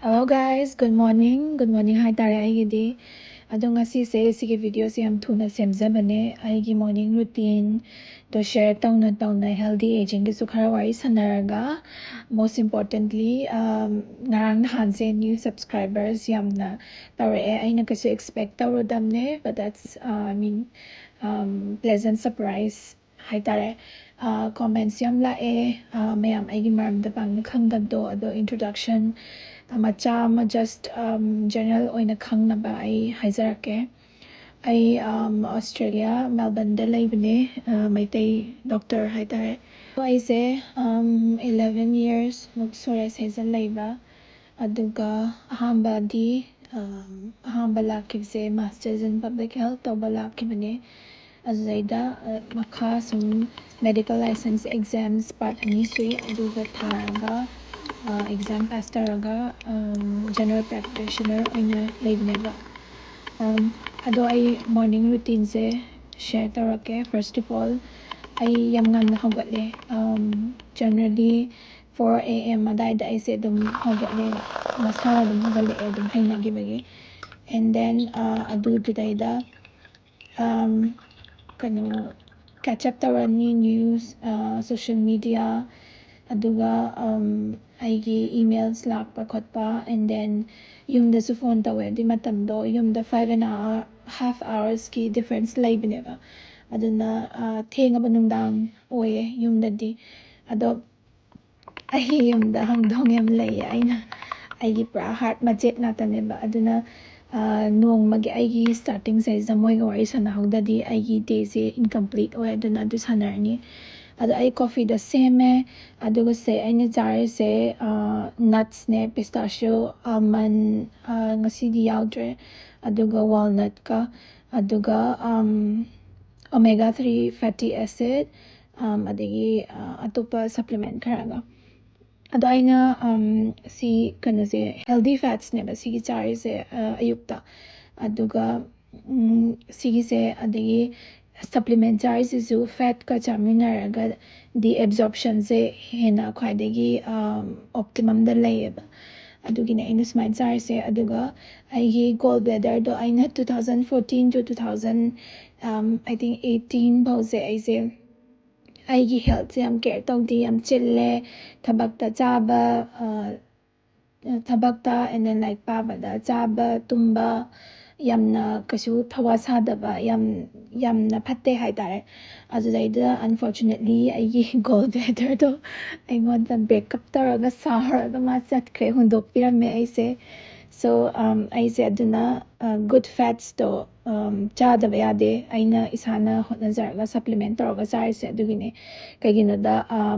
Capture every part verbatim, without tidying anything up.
Hello guys, good morning. Good morning ꯍꯥꯏꯇꯥꯔꯦ ꯑꯩꯒꯤꯗꯤ꯫ ꯑꯗꯣ ꯉꯁꯤꯁꯦ ꯁꯤꯒꯤ videoꯁꯦ ꯌꯥꯝ ꯊꯨꯅ ꯁꯦꯝꯖꯕꯅꯦ꯫ ꯑꯩꯒꯤ morning routineꯗꯣ share ꯇꯧꯅ ꯇꯧꯅ healthy agingꯒꯤꯁꯨ ꯈꯔ ꯋꯥꯔꯤ ꯁꯥꯟꯅꯔꯒ, most importantly, um, ꯉꯔꯥꯡ ꯅꯍꯥꯟꯁꯦ new subscribers ꯌꯥꯝꯅ ꯇꯧꯔꯛꯑꯦ꯫ ꯑꯩꯅ ꯀꯩꯁꯨ expect ꯇꯧꯔꯨꯗꯕꯅꯦ, but that's, uh, I mean, um, pleasant surprise ꯍꯥꯏꯇꯥꯔꯦ꯫ ꯑ, comments ꯌꯥꯝ ꯂꯥꯛꯑꯦ, ꯑ, ꯃꯌꯥꯝ ꯑꯩꯒꯤ ꯃꯔꯝꯗ ꯄꯥꯡꯅ ꯈꯪꯗꯕꯗꯣ꯫ ꯑꯗꯣ introduction ꯃꯆꯥ ꯑꯃ, just, um, general ꯑꯣꯏꯅ ꯈꯪꯅꯕ ꯑꯩ ꯍꯥꯏꯖꯔꯛꯀꯦ꯫ ꯑꯩ, um, Australia, Melbourneꯗ ꯂꯩꯕꯅꯦ, ꯑ, ꯃꯩꯇꯩ doctor ꯍꯥꯏꯇꯥꯔꯦ꯫ ꯑꯗꯣ ꯑꯩꯁꯦ, um, eleven years ꯃꯨꯛ ꯁꯨꯔꯦ ꯁꯤꯗ ꯂꯩꯕ꯫ ꯑꯗꯨꯒ ꯑꯍꯥꯟꯕꯗꯤ, um, ꯑꯍꯥꯟꯕ ꯂꯥꯛꯈꯤꯕꯁꯦ Masters in Public Health ꯇꯧꯕ ꯂꯥꯛꯈꯤꯕꯅꯦ꯫ ꯑꯗꯨꯗꯩꯗ, ꯑ, ꯃꯈꯥ ꯁꯨꯝ medical license exams part ꯑꯅꯤ ꯁꯨꯏ, ꯑꯗꯨꯒ ꯊꯥꯔꯒ, ꯑ, exam pass ꯇꯧꯔꯒ, um, general practitioner ꯑꯣꯏꯅ ꯂꯩꯕꯅꯦꯕ꯫ Um, ꯑꯗꯣ ꯑꯩ morning routineꯁꯦ share ꯇꯧꯔꯛꯀꯦ꯫ First of all, ꯑꯩ ꯌꯥꯝ ꯉꯟꯅ ꯍꯧꯒꯠꯂꯦ꯫ Um, generally four A M ꯑꯗꯥꯏꯗ ꯑꯩꯁꯦ ꯑꯗꯨꯝ ꯍꯧꯒꯠꯂꯦ, ꯃꯁꯥꯅ ꯑꯗꯨꯝ ꯍꯧꯒꯠꯂꯛꯑꯦ, ꯑꯗꯨꯝ ꯍꯩꯅꯈꯤꯕꯒꯤ꯫ And then, ꯑ, ꯑꯗꯨꯗꯨꯗꯩꯗ, um, ꯀꯩꯅꯣ, catch up ꯇꯧꯔꯅꯤ, news, ꯑ, social media, ꯑꯗꯨꯒ, um, ꯑꯩꯒꯤ emails ꯂꯥꯛꯄ ꯈꯣꯠꯄ, and then ꯌꯨꯝꯗꯁꯨ phone ꯇꯧꯋꯦ꯫ ꯑꯗꯨꯏ ꯃꯇꯝꯗꯣ ꯌꯨꯝꯗ five and a half hoursꯀꯤ difference ꯂꯩꯕꯅꯦꯕ꯫ ꯑꯗꯨꯅ, ꯑ, ꯊꯦꯡꯉꯕ ꯅꯨꯡꯗꯥꯡ ꯑꯣꯏꯌꯦ ꯌꯨꯝꯗꯗꯤ꯫ ꯑꯗꯣ ꯑꯩ ꯌꯨꯝꯗ ꯍꯧꯗꯣꯡ ꯌꯥꯝ ꯂꯩꯌꯦ꯫ ꯑꯩꯅ, ꯑꯩꯒꯤ ꯄꯨꯔꯥ heart ꯃꯆꯦꯠ ꯉꯥꯛꯇꯅꯦꯕ꯫ ꯑꯗꯨꯅ, ꯑ, ꯅꯣꯡꯃꯒꯤ ꯑꯩꯒꯤ starting ꯁꯤꯗꯩꯁꯤꯗ ꯃꯣꯏꯒ ꯋꯥꯔꯤ ꯁꯥꯟꯅꯍꯧꯗ꯭ꯔꯗꯤ ꯑꯩꯒꯤ dayꯁꯦ incomplete ꯑꯣꯏ꯫ ꯑꯗꯨꯅ ꯑꯗꯨ ꯁꯥꯟꯅꯔꯅꯤ꯫ ꯑꯗꯣ ꯑꯩ coffeeꯗ ꯁꯦꯝꯃꯦ꯫ ꯑꯗꯨꯒ ꯁꯦ ꯑꯩꯅ ꯆꯥꯔꯤꯁꯦ, ꯑ, nutsꯅꯦ, pistachio, almond, ꯑ, ꯉꯁꯤꯗꯤ ꯌꯥꯎꯗ꯭ꯔꯦ꯫ ꯑꯗꯨꯒ walnutꯀ, ꯑꯗꯨꯒ, um, omega three fatty acid, um, ꯑꯗꯒꯤ, ꯑ, ꯑꯇꯣꯞꯄ supplement ꯈꯔꯒ꯫ ꯑꯗꯣ ꯑꯩꯅ, um, ꯁꯤ ꯀꯩꯅꯣꯁꯦ, healthy fatsꯅꯦꯕ ꯁꯤꯒꯤ ꯆꯥꯔꯤꯁꯦ, ꯑ, ꯑꯌꯨꯛꯇ꯫ ꯑꯗꯨꯒ, ꯎꯝ, ꯁꯤꯒꯤꯁꯦ, ꯑꯗꯒꯤ supplement ꯆꯥꯔꯤꯁꯤꯁꯨ fatꯀ ꯆꯥꯃꯤꯟꯅꯔꯒꯗꯤ absorptionꯁꯦ ꯍꯦꯟꯅ ꯈ꯭ꯋꯥꯏꯗꯒꯤ, um, optimumꯗ ꯂꯩꯌꯦꯕ꯫ ꯑꯗꯨꯒꯤꯅꯦ ꯑꯩꯅ ꯁꯨꯃꯥꯏꯅ ꯆꯥꯔꯤꯁꯦ꯫ ꯑꯗꯨꯒ ꯑꯩꯒꯤ gall bladderꯗꯣ ꯑꯩꯅ two thousand fourteen to two thousand, I think eighteen ꯐꯥꯎꯁꯦ ꯑꯩꯁꯦ ꯑꯩꯒꯤ healthꯁꯦ ꯌꯥꯝ care ꯇꯧꯗꯦ, ꯌꯥꯝ ꯆꯤꯜꯂꯦ꯫ ꯊꯕꯛꯇ ꯆꯥꯕ, ꯊꯕꯛꯇ and then ꯂꯥꯏꯔꯤꯛ ꯄꯥꯕꯗ ꯆꯥꯕ ꯇꯨꯝꯕ ꯌꯥꯝꯅ ꯀꯩꯁꯨ ꯊꯋꯥ ꯁꯥꯗꯕ, ꯌꯥꯝ ꯌꯥꯝꯅ ꯐꯠꯇꯦ ꯍꯥꯏꯇꯥꯔꯦ꯫ ꯑꯗꯨꯗꯩꯗ unfortunately ꯑꯩꯒꯤ gall bladderꯗꯣ ꯑꯩꯉꯣꯟꯗ breakup ꯇꯧꯔꯒ ꯁꯥꯎꯔꯒ ꯃꯥ ꯆꯠꯈ꯭ꯔꯦ, ꯍꯨꯟꯗꯣꯛꯄꯤꯔꯝꯃꯦ ꯑꯩꯁꯦ꯫ So ꯑꯩꯁꯦ ꯑꯗꯨꯅ good fatsꯇꯣ ꯆꯥꯗꯕ ꯌꯥꯗꯦ꯫ ꯑꯩꯅ ꯏꯁꯥꯅ ꯍꯣꯠꯅꯖꯔꯒ supplement ꯇꯧꯔꯒ ꯆꯥꯔꯤꯁꯦ ꯑꯗꯨꯒꯤꯅꯦ꯫ ꯀꯩꯒꯤꯅꯣꯗ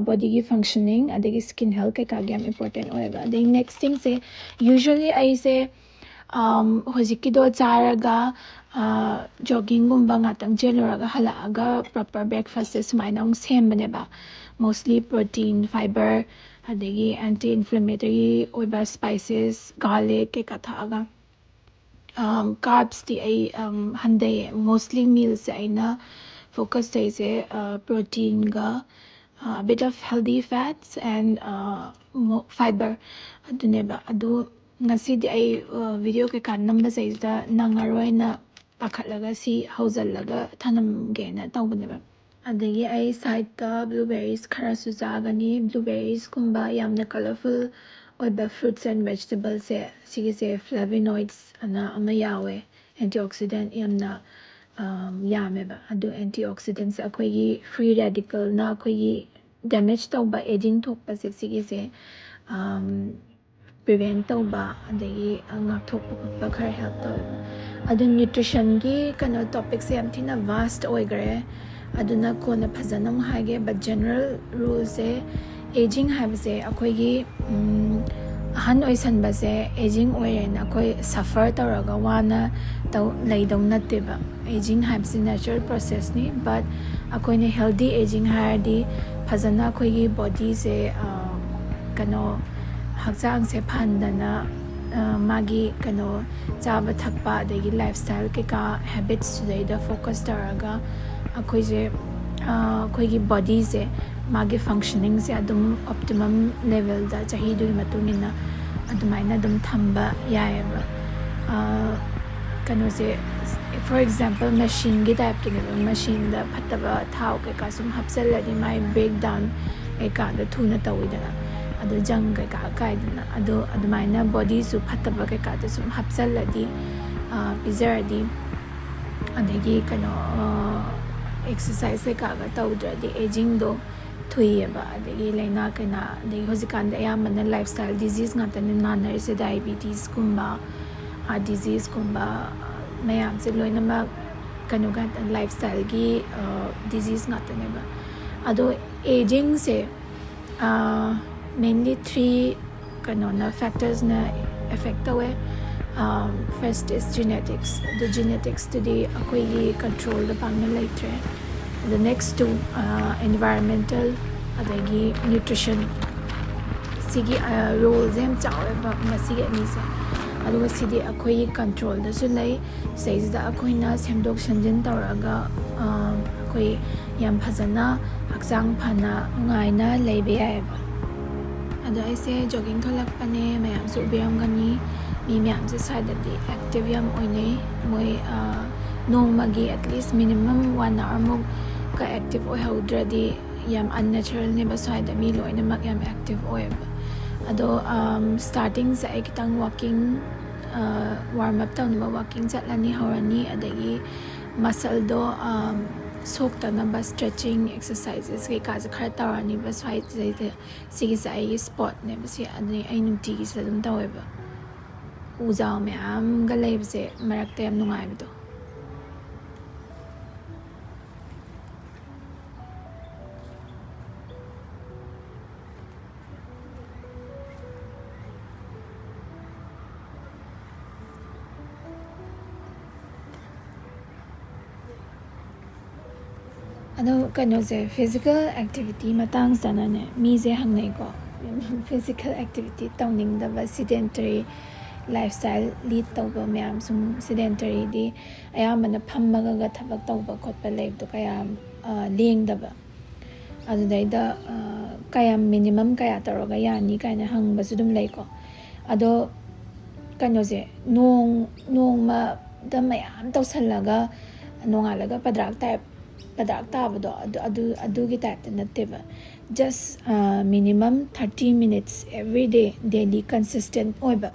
bodyꯒꯤ functioning ꯑꯗꯒꯤ skin health ꯀꯩꯀꯥꯒꯤ ꯌꯥꯝ important ꯑꯣꯏꯌꯦꯕ꯫ ꯑꯗꯩ next thingꯁꯦ, usually ꯑꯩꯁꯦ ꯍꯧꯖꯤꯛꯀꯤꯗꯣ ꯆꯥꯔꯒ joggingꯒꯨꯝꯕ ꯉꯥꯛꯇꯪ ꯆꯦꯜꯂꯨꯔꯒ ꯍꯜꯂꯛꯑꯒ proper breakfastꯁꯦ ꯁꯨꯃꯥꯏꯅ ꯑꯃꯨꯛ ꯁꯦꯝꯕꯅꯦꯕ꯫ Mostly protein, fiber, ꯑꯗꯒꯤ anti inflammatory ꯑꯣꯏꯕ spices, garlic ꯀꯩꯀꯥ ꯊꯛꯑꯒ꯫ Carbsꯇꯤ ꯑꯩ ꯍꯟꯊꯩꯌꯦ꯫ Mostly mealꯁꯦ ꯑꯩꯅ focus ꯇꯧꯔꯤꯁꯦ proteinꯒ bit of healthy fats and fiber ꯑꯗꯨꯅꯦꯕ꯫ ꯑꯗꯨ ꯉꯁꯤꯗꯤ ꯑꯩ video ꯀꯩꯀꯥ ꯅꯝꯕꯁꯤꯗꯩꯁꯤꯗ ꯅꯪꯉꯔꯣꯏꯅ ꯄꯥꯈꯠꯂꯒ ꯁꯤ ꯍꯧꯖꯤꯜꯂꯒ ꯊꯅꯝꯒꯦꯅ ꯇꯧꯕꯅꯦꯕ꯫ ꯑꯗꯒꯤ ꯑꯩ sideꯇ blueberries ꯈꯔꯁꯨ ꯆꯥꯒꯅꯤ꯫ Blueberriesꯀꯨꯝꯕ ꯌꯥꯝꯅ colourful ꯑꯣꯏꯕ fruits and vegetableꯁꯦ, ꯁꯤꯒꯤꯁꯦ flavonoids ꯑꯅ ꯑꯃ ꯌꯥꯎꯋꯦ, antioxidant ꯌꯥꯝꯅ ꯌꯥꯝꯃꯦꯕ꯫ ꯑꯗꯨ antioxidantꯁꯦ ꯑꯩꯈꯣꯏꯒꯤ free radicalꯅ ꯑꯩꯈꯣꯏꯒꯤ damage ꯇꯧꯕ, aging ꯊꯣꯛꯄꯁꯦ, ꯁꯤꯒꯤꯁꯦ prevent ꯇꯧꯕ ꯑꯗꯒꯤ ꯉꯥꯛꯊꯣꯛꯄ ꯈꯣꯠꯄ ꯈꯔ help ꯇꯧꯋꯦꯕ꯫ ꯑꯗꯨ nutritionꯒꯤ ꯀꯩꯅꯣ topicꯁꯦ ꯌꯥꯝ ꯊꯤꯅ vast ꯑꯣꯏꯈ꯭ꯔꯦ, ꯑꯗꯨꯅ ꯀꯣꯟꯅ ꯐꯖꯅ ꯑꯃꯨꯛ ꯍꯥꯏꯒꯦ꯫ But general ruleꯁꯦ, aging ꯍꯥꯏꯕꯁꯦ ꯑꯩꯈꯣꯏꯒꯤ ꯑꯍꯟ ꯑꯣꯏꯁꯟꯕꯁꯦ, aging ꯑꯣꯏꯔꯦꯅ ꯑꯩꯈꯣꯏ suffer ꯇꯧꯔꯒ ꯋꯥꯅ ꯇꯧ ꯂꯩꯗꯧ ꯅꯠꯇꯦꯕ꯫ Aging ꯍꯥꯏꯕꯁꯤ natural processꯅꯤ꯫ But ꯑꯩꯈꯣꯏꯅ healthy aging ꯍꯥꯏꯔꯗꯤ ꯐꯖꯅ ꯑꯩꯈꯣꯏꯒꯤ bodyꯁꯦ ꯀꯩꯅꯣ ꯍꯛꯆꯥꯡꯁꯦ ꯐꯍꯟꯗꯅ ꯃꯥꯒꯤ ꯀꯩꯅꯣ ꯆꯥꯕ ꯊꯛꯄ ꯑꯗꯒꯤ lifestyle ꯀꯩꯀꯥ habitsꯇꯨꯗꯩꯗ focus ꯇꯧꯔꯒ ꯑꯩꯈꯣꯏꯁꯦ ꯑꯩꯈꯣꯏꯒꯤ bodyꯁꯦ ꯃꯥꯒꯤ functioningꯁꯦ ꯑꯗꯨꯝ optimum levelꯗ ꯆꯍꯤꯗꯨꯒꯤ ꯃꯇꯨꯡ ꯏꯟꯅ ꯑꯗꯨꯃꯥꯏꯅ ꯑꯗꯨꯝ ꯊꯝꯕ ꯌꯥꯏꯑꯕ꯫ ꯀꯩꯅꯣꯁꯦ, for example, ꯃꯦꯁꯤꯟꯒꯤ ꯇꯥꯏꯞꯇꯨꯅꯦꯕ꯫ ꯃꯦꯁꯤꯟꯗ ꯐꯠꯇꯕ ꯊꯥꯎ ꯀꯩꯀꯥ ꯁꯨꯝ ꯍꯥꯞꯆꯜꯂꯗꯤ ꯃꯥꯏ ꯕ꯭ꯔꯦꯛ ꯗꯥꯎꯟ ꯀꯩꯀꯥꯗꯣ ꯊꯨꯅ ꯇꯧꯋꯤꯗꯅ, ꯑꯗꯨ ꯖꯪ ꯀꯩꯀꯥ ꯀꯥꯏꯗꯅ꯫ ꯑꯗꯣ ꯑꯗꯨꯃꯥꯏꯅ ꯕꯣꯗꯤꯁꯨ ꯐꯠꯇꯕ ꯀꯩꯀꯥꯗꯣ ꯁꯨꯝ ꯍꯥꯞꯆꯜꯂꯗꯤ, ꯄꯤꯖꯔꯗꯤ, ꯑꯗꯒꯤ ꯀꯩꯅꯣ, ꯑꯦꯛꯁꯔꯁꯥꯏꯁ ꯀꯩꯀꯥꯒ ꯇꯧꯗ꯭ꯔꯗꯤ ꯑꯦꯖꯤꯡꯗꯣ ꯊꯨꯏꯌꯦꯕ꯫ ꯑꯗꯒꯤ ꯂꯥꯏꯅꯥ ꯀꯩꯅꯥ, ꯑꯗꯒꯤ ꯍꯧꯖꯤꯛꯀꯥꯟꯗꯤ ꯑꯌꯥꯝꯕꯅ ꯂꯥꯏꯐ ꯁ꯭ꯇꯥꯏꯜ ꯗꯤꯖꯤꯁ ꯉꯥꯛꯇꯅꯦ ꯅꯥꯟꯅꯔꯤꯁꯦ꯫ ꯗꯥꯏꯕꯤꯇꯤꯁꯀꯨꯝꯕ, ꯍꯥꯔꯠ ꯗꯤꯖꯤꯁꯀꯨꯝꯕ, ꯃꯌꯥꯝꯁꯦ ꯂꯣꯏꯅꯃꯛ ꯀꯩꯅꯣ ꯉꯥꯛꯇ, ꯂꯥꯏꯐ ꯁ꯭ꯇꯥꯏꯜꯒꯤ ꯗꯤꯖꯤꯁ ꯉꯥꯛꯇꯅꯦꯕ꯫ ꯑꯗꯣ ꯑꯦꯖꯤꯡꯁꯦ mainly three ꯀꯩꯅꯣꯅ, ꯐꯦꯛꯇꯔꯁꯅ ꯑꯦꯐꯦꯛ ꯇꯧꯋꯦ꯫ First is genetics. ꯑꯗꯨ ꯖꯦꯅꯦꯇꯤꯛꯁꯇꯨꯗꯤ ꯑꯩꯈꯣꯏꯒꯤ ꯀꯟꯇ꯭ꯔꯣꯜꯗ ꯄꯥꯛꯅ ꯂꯩꯇ꯭ꯔꯦ꯫ ꯑꯗ ꯅꯦꯛꯁ ꯇꯨ, environmental ꯑꯗꯒꯤ ꯅ꯭ꯌꯨꯇ꯭ꯔꯤꯁꯟ꯫ ꯁꯤꯒꯤ ꯔꯣꯜꯁꯦ ꯌꯥꯝ ꯆꯥꯎꯋꯦꯕ ꯃꯁꯤꯒꯤ ꯑꯅꯤꯁꯦ꯫ ꯑꯗꯨꯒ ꯁꯤꯗꯤ ꯑꯩꯈꯣꯏꯒꯤ ꯀꯟꯇ꯭ꯔꯣꯜꯗꯁꯨ ꯂꯩ꯫ ꯁꯤꯗꯩꯁꯤꯗ ꯑꯩꯈꯣꯏꯅ ꯁꯦꯝꯗꯣꯛ ꯁꯦꯝꯖꯤꯟ ꯇꯧꯔꯒ ꯑꯩꯈꯣꯏ ꯌꯥꯝ ꯐꯖꯅ ꯍꯛꯆꯥꯡ ꯐꯅ ꯅꯨꯡꯉꯥꯏꯅ ꯂꯩꯕ ꯌꯥꯏꯑꯕ꯫ ꯑꯗꯣ ꯑꯩꯁꯦ ꯖꯣꯒꯤꯡ ꯊꯣꯛꯂꯛꯄꯅꯦ꯫ ꯃꯌꯥꯝꯁꯨ ꯎꯕꯤꯔꯝꯒꯅꯤ, ꯃꯤ ꯃꯌꯥꯝꯁꯦ ꯁ꯭ꯋꯥꯏꯗꯗꯤ ꯑꯦꯛꯇꯤꯚ ꯌꯥꯝ ꯑꯣꯏꯅꯩ꯫ ꯃꯣꯏ ꯅꯣꯡꯃꯒꯤ at least minimum one hour ꯃꯨꯛꯀ ꯑꯦꯛꯇꯤꯚ ꯑꯣꯏꯍꯧꯗ꯭ꯔꯗꯤ ꯌꯥꯝ unnatural ꯅꯦꯕ꯫ ꯁ꯭ꯋꯥꯏꯗ ꯃꯤ ꯂꯣꯏꯅꯃꯛ ꯌꯥꯝ ꯑꯦꯛꯇꯤꯚ ꯑꯣꯏꯌꯦꯕ꯫ ꯑꯗꯣ ꯁ꯭ꯇꯥꯔꯇꯤꯡꯁꯦ ꯑꯩ ꯈꯤꯇꯪ ꯋꯥꯛꯀꯤꯡ, ꯋꯥꯔꯝ ꯑꯞ ꯇꯧꯅꯕ ꯋꯥꯛꯀꯤꯡ ꯆꯠꯂꯅꯤ, ꯍꯧꯔꯅꯤ꯫ ꯑꯗꯒꯤ ꯃꯁꯜꯗꯣ ꯁꯣꯛꯇꯅꯕ ꯁ꯭ꯇ꯭ꯔꯦꯆꯤꯡ ꯑꯦꯛꯁꯔꯁꯥꯏꯖꯦꯁ ꯀꯩꯀꯥꯁꯦ ꯈꯔ ꯇꯧꯔꯅꯤꯕ ꯁ꯭ꯋꯥꯏꯁꯤꯗꯩꯗ꯫ ꯁꯤꯒꯤꯁꯦ ꯑꯩꯒꯤ ꯁ꯭ꯄꯣꯠꯅꯦꯕ ꯁꯤ, ꯑꯗꯨꯅꯤ ꯑꯩ ꯅꯨꯡꯇꯤꯒꯤꯁꯦ ꯑꯗꯨꯝ ꯇꯧꯋꯦꯕ꯫ ꯎꯖꯥꯎ ꯃꯌꯥꯝꯒ ꯂꯩꯕꯁꯦ ꯃꯔꯛꯇ ꯌꯥꯝ ꯅꯨꯡꯉꯥꯏꯕꯗꯣ꯫ ꯑꯗꯣ ꯀꯩꯅꯣꯁꯦ, ꯐꯤꯖꯤꯀꯦꯜ ꯑꯦꯛꯇꯤꯚꯤꯇꯤ ꯃꯇꯥꯡꯁꯤꯗꯅꯅꯦ, ꯃꯤꯁꯦ ꯍꯪꯅꯩꯀꯣ꯫ ꯐꯤꯖꯤꯀꯦꯜ ꯑꯦꯛꯇꯤꯚꯤꯇꯤ ꯇꯧꯅꯤꯡꯗꯕ, ꯁꯤꯗꯦꯟꯇꯔꯤ ꯂꯥꯏꯐ ꯁ꯭ꯇꯥꯏꯜ ꯂꯤꯗ ꯇꯧꯕ ꯃꯌꯥꯝ, ꯁꯨꯝ ꯁꯤꯗꯦꯟꯇꯔꯤꯗꯤ ꯑꯌꯥꯝꯕꯅ ꯐꯝꯃꯒꯒ ꯊꯕꯛ ꯇꯧꯕ ꯈꯣꯠꯄ ꯂꯩꯕꯗꯣ, ꯀꯌꯥ ꯂꯦꯡꯗꯕ꯫ ꯑꯗꯨꯗꯩꯗ ꯀꯌꯥꯝ, ꯃꯤꯅꯤꯃꯝ ꯀꯌꯥ ꯇꯧꯔꯒ ꯌꯥꯅꯤ ꯀꯥꯏꯅ ꯍꯪꯕꯁꯨ ꯑꯗꯨꯝ ꯂꯩꯀꯣ꯫ ꯑꯗꯣ ꯀꯩꯅꯣꯁꯦ, ꯅꯣꯡ ꯅꯣꯡꯃꯗ ꯃꯌꯥꯝ ꯇꯧꯁꯜꯂꯒ ꯅꯣꯡꯉꯥꯜꯂꯒ ꯄꯗ꯭ꯔꯥꯛ ꯇꯥꯏꯞ ꯄꯗ꯭ꯔꯥꯛ ꯇꯥꯕꯗꯣ ꯑꯗꯨ ꯑꯗꯨ ꯑꯗꯨꯒꯤ ꯇꯥꯏꯞꯇ ꯅꯠꯇꯦꯕ꯫ Just minimum thirty minutes every day, daily consistent ꯑꯣꯏꯕ꯫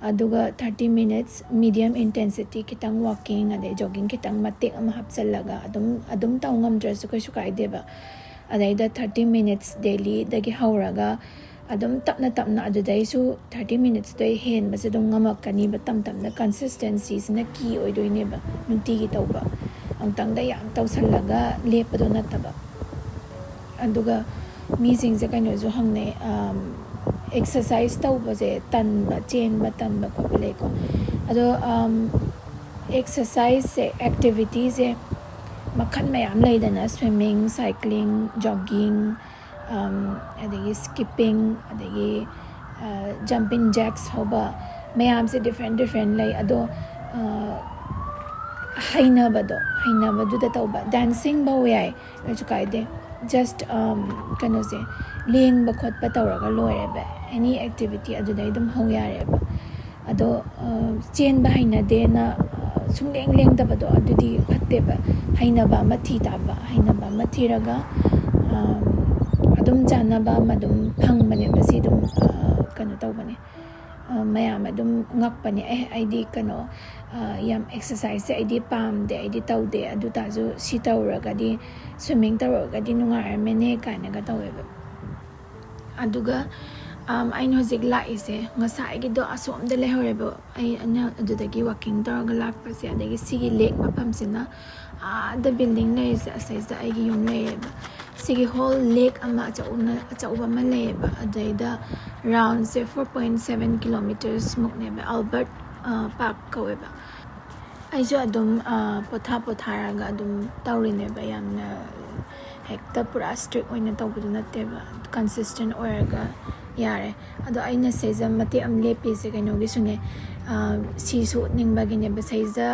ꯑꯗꯨꯒ thirty minutes medium intensity, ꯈꯤꯇꯪ walking ꯑꯗꯩ jogging ꯈꯤꯇꯪ ꯃꯇꯦꯛ ꯑꯃ ꯍꯥꯞꯆꯜꯂꯒ ꯑꯗꯨꯝ ꯑꯗꯨꯝ ꯇꯧ ꯉꯝꯗ꯭ꯔꯁꯨ ꯀꯩꯁꯨ ꯀꯥꯏꯗꯦꯕ꯫ ꯑꯗꯩꯗ thirty minutes dailyꯗꯒꯤ ꯍꯧꯔꯒ ꯑꯗꯨꯝ ꯇꯞꯅ ꯇꯞꯅ, ꯑꯗꯨꯗꯩꯁꯨ thirty minutesꯇꯩ ꯍꯦꯟꯕꯁꯦ ꯑꯗꯨꯝ ꯉꯝꯃꯛꯀꯅꯤꯕ꯫ ꯇꯞ ꯇꯞꯅ consistencyꯁꯤꯅ key ꯑꯣꯏꯗꯣꯏꯅꯦꯕ, ꯅꯨꯡꯇꯤꯒꯤ ꯇꯧꯕ꯫ ꯑꯃꯨꯛꯇꯪꯗ ꯌꯥꯝ ꯇꯧꯁꯜꯂꯒ ꯂꯦꯞꯄꯗꯣ ꯅꯠꯇꯕ꯫ ꯑꯗꯨꯒ ꯃꯤꯁꯤꯡꯁꯦ ꯀꯩꯅꯣꯁꯨ ꯍꯪꯅꯩ, exercise ꯇꯧꯕꯁꯦ ꯇꯟꯕ, ꯆꯦꯟꯕ ꯇꯟꯕ ꯈꯣꯠꯄ ꯂꯩꯀꯣ꯫ ꯑꯗꯣ exerciseꯁꯦ, activityꯁꯦ ꯃꯈꯜ ꯃꯌꯥꯝ ꯂꯩꯗꯅ, swimming, cycling, jogging, ꯑꯗꯒꯤ skipping, ꯑꯗꯒꯤ jumping jacks ꯐꯥꯎꯕ, ꯃꯌꯥꯝꯁꯦ different different ꯂꯩ꯫ ꯑꯗꯣ ꯍꯩꯅꯕꯗꯣ, ꯍꯩꯅꯕꯗꯨꯗ ꯇꯧꯕ꯫ Dancing ꯐꯧ ꯌꯥꯏ, ꯀꯩꯁꯨ ꯀꯥꯏꯗꯦ꯫ Just ꯀꯩꯅꯣꯁꯦ, ꯂꯦꯡꯕ ꯈꯣꯠꯄ ꯇꯧꯔꯒ ꯂꯣꯏꯔꯦꯕ꯫ Any activity ꯑꯗꯨꯗꯩ ꯑꯗꯨꯝ ꯍꯧ ꯌꯥꯔꯦꯕ꯫ ꯑꯗꯣ ꯆꯦꯟꯕ ꯍꯩꯅꯗꯦꯅ ꯁꯨꯡꯂꯦꯡ ꯂꯦꯡꯗꯕꯗꯣ, ꯑꯗꯨꯗꯤ ꯐꯠꯇꯦꯕ꯫ ꯍꯩꯅꯕ ꯑꯃ ꯊꯤ ꯇꯥꯕ, ꯍꯩꯅꯕ ꯑꯃ ꯊꯤꯔꯒ ꯑꯗꯨꯝ ꯆꯥꯟꯅꯕ ꯑꯃ ꯑꯗꯨꯝ ꯐꯪꯕꯅꯦꯕ꯫ ꯁꯤ ꯑꯗꯨꯝ ꯀꯩꯅꯣ ꯇꯧꯕꯅꯦ꯫ ꯃꯌꯥꯝ ꯑꯗꯨꯝ ꯉꯛꯄꯅꯦ, "ꯑꯦ, ꯑꯩꯗꯤ ꯀꯩꯅꯣ, ꯌꯥꯝ exerciseꯁꯦ ꯑꯩꯗꯤ ꯄꯥꯝꯗꯦ, ꯑꯩꯗꯤ ꯇꯧꯗꯦ, ꯑꯗꯨ ꯇꯥꯔꯁꯨ ꯁꯤ ꯇꯧꯔꯒꯗꯤ, swimming ꯇꯧꯔꯒꯗꯤ ꯅꯨꯡꯉꯥꯏꯔꯝꯃꯦꯅꯦ" ꯀꯥꯏꯅꯒ ꯇꯧꯋꯦꯕ꯫ ꯑꯗꯨꯒ ꯑꯩꯅ ꯍꯧꯖꯤꯛ ꯂꯥꯛꯏꯁꯦ, ꯉꯁꯥꯏꯒꯤꯗꯣ ꯑꯁꯣꯝꯗ ꯂꯩꯍꯧꯔꯦꯕ꯫ ꯑꯩ ꯑꯩꯅ ꯑꯗꯨꯗꯒꯤ walking ꯇꯧꯔꯒ ꯂꯥꯛꯄꯁꯦ, ꯑꯗꯒꯤ ꯁꯤꯒꯤ lake ꯃꯐꯝꯁꯤꯅ ꯑꯥꯗ building ꯂꯩꯔꯤꯁꯦ, ꯑꯁꯤꯁꯤꯗ ꯑꯩꯒꯤ ꯌꯨꯝ ꯂꯩꯔꯦꯕ꯫ ꯁꯤꯒꯤ whole lake ꯑꯃ ꯑꯆꯧꯅ-, ꯑꯆꯧꯕ ꯑꯃ ꯂꯩꯌꯦꯕ꯫ ꯑꯗꯩꯗ roundꯁꯦ four point seven kilometersꯃꯨꯛꯅꯦꯕ꯫ Albert Park ꯀꯧꯋꯦꯕ꯫ ꯑꯩꯁꯨ ꯑꯗꯨꯝ ꯄꯣꯊꯥ ꯄꯣꯊꯥꯔꯒ ꯑꯗꯨꯝ ꯇꯧꯔꯤꯅꯦꯕ꯫ ꯌꯥꯝꯅ ꯍꯦꯛꯇ ꯄꯨꯔꯥ strict ꯑꯣꯏꯅ ꯇꯧꯕꯗꯨ ꯅꯠꯇꯦꯕ, consistent ꯑꯣꯏꯔꯒ ꯌꯥꯔꯦ꯫ ꯑꯗꯣ ꯑꯩꯅ ꯁꯤꯗꯩꯁꯤꯗ ꯃꯇꯦꯛ ꯑꯃ ꯂꯦꯞꯄꯤꯁꯦ ꯀꯩꯅꯣꯒꯤꯁꯨꯅꯦ, ꯁꯤꯁꯨ ꯎꯠꯅꯤꯡꯕꯒꯤꯅꯦꯕ꯫ ꯁꯤꯗꯩꯁꯤꯗ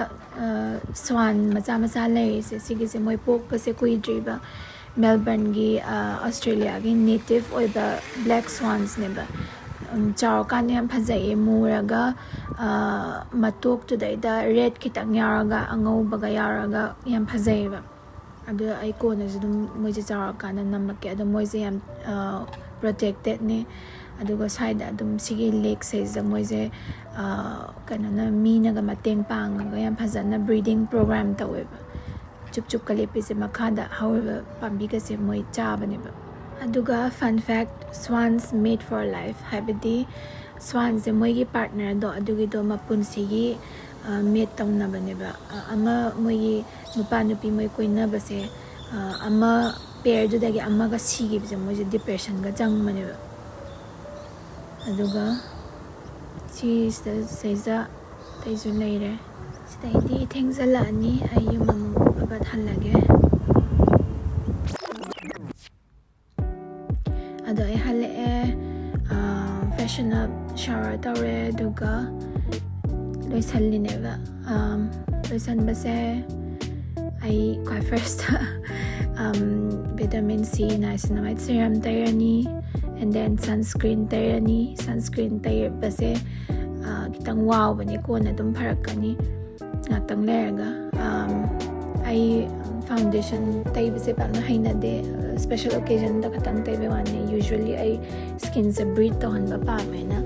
swan ꯃꯆꯥ ꯃꯆꯥ ꯂꯩꯔꯤꯁꯦ, ꯁꯤꯒꯤꯁꯦ ꯃꯣꯏ ꯄꯣꯛꯄꯁꯦ ꯀꯨꯏꯗ꯭ꯔꯤꯕ꯫ Melbourneꯒꯤ, Australiaꯒꯤ native ꯑꯣꯏꯕ black swansꯅꯦꯕ꯫ ꯎꯝ, ꯆꯥꯎꯔꯀꯥꯟꯗ ꯌꯥꯝ ꯐꯖꯩꯌꯦ꯫ ꯃꯨꯔꯒ, ꯑ, ꯃꯇꯣꯛꯇꯨꯗꯩꯗ ꯔꯦꯗ ꯈꯤꯇꯪ ꯌꯥꯎꯔꯒ, ꯑꯉꯧꯕꯒ ꯌꯥꯎꯔꯒ ꯌꯥꯝ ꯐꯖꯩꯌꯦꯕ꯫ ꯑꯗꯨ ꯑꯩ ꯀꯣꯟꯅꯁꯨ ꯑꯗꯨꯝ ꯃꯣꯏꯁꯦ ꯆꯥꯎꯔꯀꯥꯟꯗ ꯅꯝꯃꯛꯀꯦ꯫ ꯑꯗꯣ ꯃꯣꯏꯁꯦ ꯌꯥꯝ, ꯑ, protected ꯅꯦ꯫ ꯑꯗꯨꯒ ꯁ꯭ꯋꯥꯏꯗ ꯑꯗꯨꯝ ꯁꯤꯒꯤ ꯂꯦꯛꯁꯤꯗꯩꯁꯤꯗ ꯃꯣꯏꯁꯦ, ꯑ, ꯀꯩꯅꯣꯅ, ꯃꯤꯅꯒ ꯃꯇꯦꯡ ꯄꯥꯡꯉꯒ ꯌꯥꯝ ꯐꯖꯅ breeding program ꯇꯧꯋꯦꯕ꯫ ꯆꯨꯞ ꯆꯨꯞꯀ ꯂꯦꯞꯄꯤꯁꯦ ꯃꯈꯥꯗ ꯍꯧꯔꯤꯕ ꯄꯥꯝꯕꯤꯒꯁꯦ ꯃꯣꯏ ꯆꯥꯕꯅꯦꯕ꯫ ꯑꯗꯨꯒ fun fact, swans mate for life, ꯍꯥꯏꯕꯗꯤ swans ꯁꯦ ꯃꯣꯏꯒꯤ partner ꯗꯣ, ꯑꯗꯨꯒꯤꯗꯣ ꯃꯄꯨꯟꯁꯤꯒꯤ, ꯑ, mate ꯇꯧꯅꯕꯅꯦꯕ꯫ ꯑ, ꯑꯃ ꯃꯣꯏꯒꯤ ꯅꯨꯄꯥ ꯅꯨꯄꯤ ꯃꯣꯏ ꯀꯣꯏꯅꯕꯁꯦ, ꯑ, ꯑꯃ pair ꯗꯨꯗꯒꯤ ꯑꯃꯒ ꯁꯤꯈꯤꯕꯁꯦ ꯃꯣꯏꯁꯦ depression ꯒ ꯆꯪꯕꯅꯦꯕ꯫ ꯑꯗꯨꯒ ꯁꯤꯁꯤꯗ, ꯁꯤꯗꯩꯁꯤꯗ ꯑꯇꯩꯁꯨ ꯂꯩꯔꯦ꯫ ꯁꯤꯗꯩꯗꯤ ꯊꯦꯡꯖꯜꯂꯛꯑꯅꯤ, ꯑꯩ ꯌꯨꯝ ꯑꯃꯨꯛ ꯐꯠ ꯍꯜꯂꯒꯦ꯫ ꯑꯗꯣ ꯑꯩ ꯍꯜꯂꯛꯑꯦ, ꯑꯥ, freshen up, shower ꯇꯧꯔꯦ, ꯑꯗꯨꯒ ꯂꯣꯏꯁꯜꯂꯤꯅꯦꯕ꯫ ꯑꯥꯝ, ꯂꯣꯏꯁꯟꯕꯁꯦ ꯑꯩ ꯈ꯭ꯋꯥꯏ first ꯇ, ꯑꯥꯝ, vitamin C niacinamide serum ꯇꯩꯔꯅꯤ, and then sunscreen ꯇꯩꯔꯅꯤ꯫ Sunscreen ꯇꯩꯕꯁꯦ, ꯑꯥ, ꯈꯤꯇꯪ ꯋꯥꯎꯕꯅꯦ, ꯀꯣꯟꯅ ꯑꯗꯨꯝ ꯐꯔꯛꯀꯅꯤ꯫ ꯉꯥꯛꯇꯪ ꯂꯩꯔꯒ, ꯑꯝ, ꯑꯩ foundation ꯇꯩꯕꯁꯦ ꯄꯥꯛꯅ ꯍꯩꯅꯗꯦ, special occasion ꯗ ꯈꯛꯇꯪ ꯇꯩꯕꯩ ꯋꯥꯅꯤ꯫ Usually ꯑꯩ skin ꯁꯦ breathe ꯇꯧꯍꯟꯕ ꯄꯥꯝꯃꯦꯅ꯫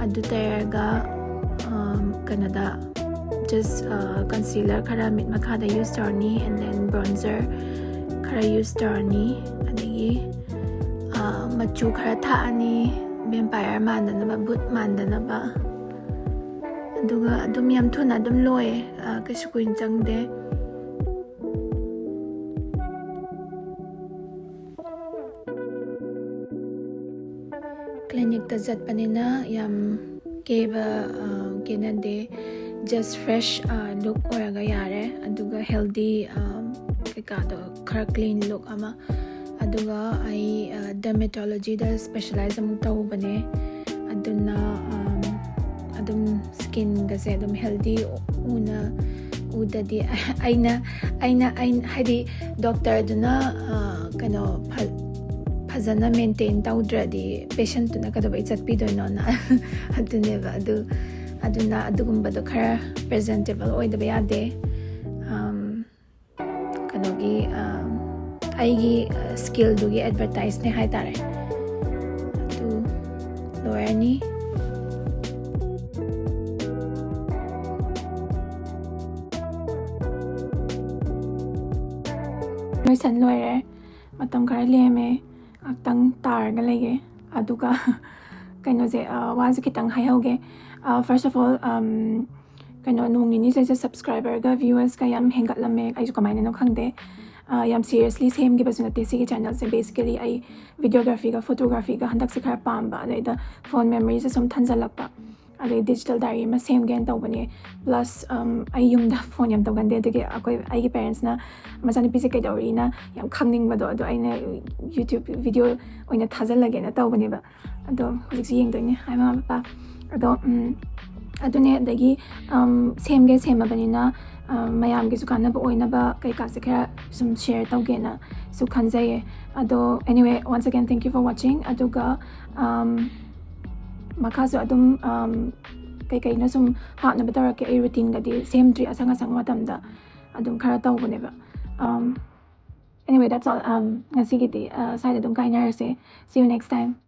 ꯑꯗꯨ ꯇꯩꯔꯒ, ꯑꯝ, ꯀꯩꯅꯣꯗ just, ꯑ, concealer ꯈꯔ ꯃꯤꯠ ꯃꯈꯥꯗ use ꯇꯧꯔꯅꯤ, and then bronzer ꯈꯔ use ꯇꯧꯔꯅꯤ, ꯑꯗꯒꯤ, ꯑ, ꯃꯆꯨ ꯈꯔ ꯊꯥꯛꯑꯅꯤ, vampire ꯃꯥꯟꯗꯅꯕ, ꯚꯨꯠ ꯃꯥꯟꯗꯅꯕ꯫ ꯑꯗꯨꯒ ꯑꯗꯨꯝ ꯌꯥꯝ ꯊꯨꯅ ꯑꯗꯨꯝ ꯂꯣꯏꯌꯦ, ꯑ, ꯀꯩꯁꯨ ꯀꯨꯏꯅ ꯆꯪꯗꯦ꯫ Clinic ꯇ ꯆꯠꯄꯅꯤꯅ ꯌꯥꯝ ꯀꯦꯕ, ꯑ, ꯀꯦꯅꯗꯦ, just fresh, ꯑ, look ꯑꯣꯏꯔꯒ ꯌꯥꯔꯦ꯫ ꯑꯗꯨꯒ healthy, ꯑ, ꯀꯩꯀꯥꯗꯣ ꯈꯔ clean look ꯑꯃ꯫ ꯑꯗꯨꯒ ꯑꯩ, ꯑ, dermatology ꯗ specialize ꯑꯃꯨꯛ ꯇꯧꯕꯅꯦ꯫ ꯑꯗꯨꯅ, ꯑꯝ, ꯑꯗꯨꯝ skin ꯒꯁꯦ ꯑꯗꯨꯝ healthy ꯎꯅ, ꯎꯗꯗꯤ ꯑꯩꯅ, ꯑꯩꯅ, ꯑꯩꯅ, ꯍꯥꯏꯗꯤ doctor ꯗꯨꯅ, ꯑ, ꯀꯩꯅꯣ, ꯐ-, ꯐꯖꯅ ꯃꯦꯟꯇꯦꯟ ꯇꯧꯗ꯭ꯔꯗꯤ ꯄꯦꯁꯦꯟꯠꯇꯨꯅ ꯀꯩꯗꯧꯕꯩ ꯆꯠꯄꯤꯗꯣꯏꯅꯣꯅ ꯑꯗꯨꯅꯦꯕ꯫ ꯑꯗꯨ ꯑꯗꯨꯅ ꯑꯗꯨꯒꯨꯝꯕꯗꯣ ꯈꯔ ꯄ꯭ꯔꯦꯖꯦꯟꯇꯦꯕꯜ ꯑꯣꯏꯗꯕ ꯌꯥꯗꯦ꯫ ꯑꯝ, ꯀꯩꯅꯣꯒꯤ ꯑꯝ, ꯑꯩꯒꯤ ꯁ꯭ꯀꯤꯜꯗꯨꯒꯤ ꯑꯦꯗꯚꯔꯇꯥꯏꯁꯅꯦ ꯍꯥꯏꯇꯥꯔꯦ꯫ ꯑꯗꯨ ꯂꯣꯏꯔꯅꯤ꯫ ꯂꯣꯏꯁꯟ ꯂꯣꯏꯔꯦ꯫ ꯃꯇꯝ ꯈꯔ ꯂꯦꯝꯃꯦ꯫ ꯉꯥꯛꯇꯪ ꯇꯥꯔꯒ ꯂꯩꯒꯦ꯫ ꯑꯗꯨꯒ ꯀꯩꯅꯣꯁꯦ, ꯑ, ꯋꯥꯁꯦ ꯈꯤꯇꯪ ꯍꯥꯏꯍꯧꯒꯦ꯫ ꯑ, first of all, ꯑꯝ, ꯀꯩꯅꯣ, ꯅꯣꯡ ꯅꯤꯅꯤꯁꯤꯗ ꯁꯕꯁꯀ꯭ꯔꯥꯏꯕꯔꯒ ꯚ꯭ꯌꯨꯋꯔꯁꯀ ꯌꯥꯝ ꯍꯦꯟꯒꯠꯂꯝꯃꯦ꯫ ꯑꯩꯁꯨ ꯀꯃꯥꯏꯅꯅꯣ ꯈꯪꯗꯦ꯫ ꯑ, ꯌꯥꯝ ꯁꯤꯔꯤꯌꯁꯂꯤ ꯁꯦꯝꯈꯤꯕꯁꯨ ꯅꯠꯇꯦ ꯁꯤꯒꯤ ꯆꯦꯅꯦꯜꯁꯦ꯫ ꯕꯦꯁꯤꯀꯦꯂꯤ ꯑꯩ ꯚꯤꯗꯤꯑꯣꯒ꯭ꯔꯥꯐꯤꯒ ꯐꯣꯇꯣꯒ꯭ꯔꯥꯐꯤꯒ ꯍꯟꯗꯛꯁꯦ ꯈꯔ ꯄꯥꯝꯕ, ꯑꯗꯩꯗ ꯐꯣꯟ ꯃꯦꯃꯣꯔꯤꯁꯦ ꯁꯨꯝ ꯊꯟꯖꯜꯂꯛꯄ, ꯑꯗꯩ ꯗꯤꯖꯤꯇꯦꯜ ꯗꯥꯏꯔꯤ ꯑꯃ ꯁꯦꯝꯒꯦꯅ ꯇꯧꯕꯅꯦ꯫ ꯄ꯭ꯂꯁ, ꯑꯝ, ꯑꯩ ꯌꯨꯝꯗ ꯐꯣꯟ ꯌꯥꯝ ꯇꯧꯒꯟꯗꯦ, ꯑꯗꯨꯒꯤ ꯑꯩꯈꯣꯏ, ꯑꯩꯒꯤ ꯄꯦꯔꯦꯟꯁꯅ ꯃꯆꯥꯅꯨꯄꯤꯁꯦ ꯀꯩꯗꯧꯔꯤꯅ ꯌꯥꯝ ꯈꯪꯅꯤꯡꯕꯗꯣ, ꯑꯗꯣ ꯑꯩꯅ ꯌꯨꯇ꯭ꯌꯨꯕ ꯚꯤꯗꯤꯑꯣ ꯑꯣꯏꯅ ꯊꯥꯖꯤꯜꯂꯒꯦꯅ ꯇꯧꯕꯅꯦꯕ꯫ ꯑꯗꯣ ꯍꯧꯖꯤꯛꯁꯨ ꯌꯦꯡꯗꯣꯏꯅꯦ, ꯍꯥꯏ ꯃꯃꯥ ꯄꯥꯄꯥ꯫ ꯑꯗꯣ, ꯎꯝ, ꯑꯗꯨꯅꯦ꯫ ꯑꯗꯒꯤ, ꯑꯝ, ꯁꯦꯝꯒꯦ ꯁꯦꯝꯃꯕꯅꯤꯅ, ꯑꯝ, ꯃꯌꯥꯝꯒꯤꯁꯨ ꯀꯥꯟꯅꯕ ꯑꯣꯏꯅꯕ ꯀꯩꯀꯥꯁꯦ ꯈꯔ ꯁꯨꯝ ꯁꯤꯌꯔ ꯇꯧꯒꯦꯅꯁꯨ ꯈꯟꯖꯩꯌꯦ꯫ ꯑꯗꯣ, anyway, once again, thank you for watching꯫ ꯑꯗꯨꯒ, ꯑꯝ, ꯃꯈꯥꯁꯨ ꯑꯗꯨꯝ, ꯑꯝ, ꯀꯩꯀꯩꯅꯣ ꯁꯨꯝ ꯍꯥꯞꯅꯕ ꯇꯧꯔꯛꯀꯦ꯫ ꯑꯩ ꯔꯨꯇꯤꯟꯒꯗꯤ ꯁꯦꯝꯗ꯭ꯔꯤ, ꯑꯁꯪ ꯑꯁꯪꯕ ꯃꯇꯝꯗ ꯑꯗꯨꯝ ꯈꯔ ꯇꯧꯕꯅꯦꯕ꯫ ꯑꯝ, anyway, that's all꯫ ꯑꯝ, ꯉꯁꯤꯒꯤꯗꯤ, ꯑ, ꯁ꯭ꯋꯥꯏꯗ ꯑꯗꯨꯝ ꯀꯥꯏꯅꯔꯁꯦ꯫ See you next time꯫